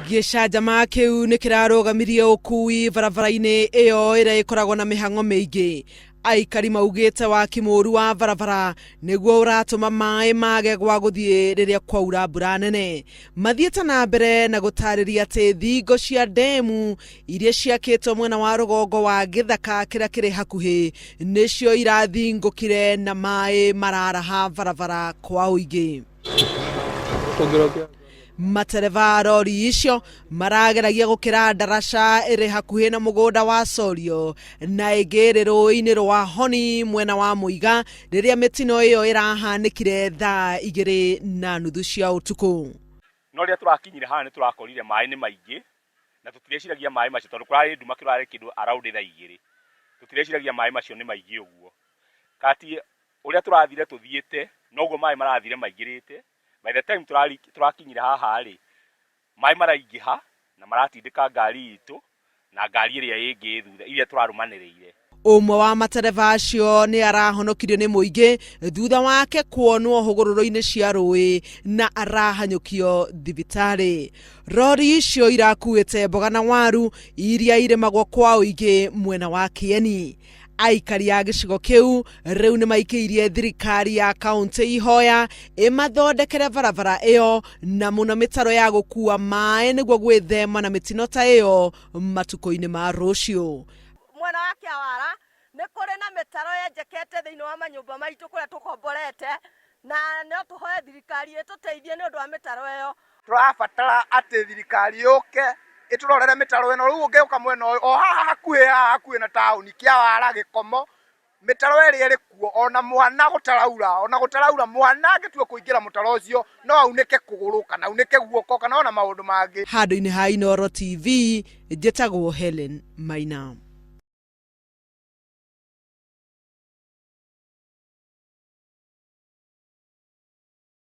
Gĩcanjama kĩu nĩ kĩrarũgamirie ũkui barabara-inĩ ĩyo ĩrĩa ĩkoragwo na mĩhang'o mĩingĩ. Aikari maugĩte waki mũru wa barabara nĩguo ũratũma maĩ mage gwa gũthiĩ rĩrĩa kwaura mbura nene. Mathiĩte na mbere na gũtarĩria atĩ thingo cia ndemu iria ciakĩtwo mwena wa rũgongo wa gĩthaka kĩrĩa kĩrĩ hakuhĩ nĩcio irathingũkire na maĩ mararaha barabara kwa ũingĩ. Matereba a rori icio marageragia gũkĩra ndaraca ĩrĩ hakuhĩ na mũgũnda wa Sorio na ĩngĩ ĩrĩ rũĩ-inĩ rwa Honi mwena wa Mũiga rĩrĩa mĩtino ĩyo ĩrahanĩkire thaa igĩrĩ na nuthu cia ũtukũ. No rĩrĩa tũrakinyire haha nĩ tũrakorire maĩ nĩ maingĩ na tũtireciragia maĩ macio tondũ kũrarĩ nduma kĩrarĩ kĩndũ around thaa igĩrĩ. Tũtireciragia maĩ macio nĩ maingĩ ũguo. Kati ũrĩa tũrathire tũthiĩte noguo maĩ marathire maingĩrĩte. By the time tũrakinyire haha rĩ, maĩ maraingĩha na maratindĩka ngari itũ na ngari ĩrĩa ĩngĩ ĩ thutha iria tũrarũmanĩrĩire. Ũmwe wa matereba acio nĩ arahonokirio nĩ mũingĩ thutha wake kuonwo hũgũrũrũ-inĩ cia rũĩ na arahanyũkio thibitarĩ. Rori icio irakuĩte mboga na waru iria irĩmagwo kwa ũingĩ mwena wa Kĩeni. Aikari a gĩcigo kĩu rĩu nĩ maikĩirie thirikari ya kaũntĩ ihoya ĩmathondekere barabara ĩyo na mũno mĩtaro ya gũkua maĩ nĩguo gwĩthema na mĩtino ta ĩyo matukũ-inĩ ma rũciũ. Mwena wa Kĩawara nĩ kũrĩ na mĩtaro yenjekete thĩinĩ wa manyũmba maitũ kũrĩa tũkomborete, na no tũhoe thirikari ĩtũteithie nĩ ũndũ wa mĩtaro ĩyo. Tũrabatara atĩ thirikari yũke ĩtũrorere mĩtaro ĩno. Rĩu ũngĩũka mwena ũyũ o haha hakuhĩ haha hakuhĩ na taũni Kĩawara, Gĩkomo, mĩtaro ĩrĩa ĩrĩ kuo ona mwana gũtaraura, ona gũtaraura mwana angĩtua kũingĩra mũtaro ũcio no aunĩke kũgũrũ kana aunĩke guoko kana ona maũndũ mangĩ. Handũ-inĩ ha Inooro TV, njĩtagwo Hellen Maina.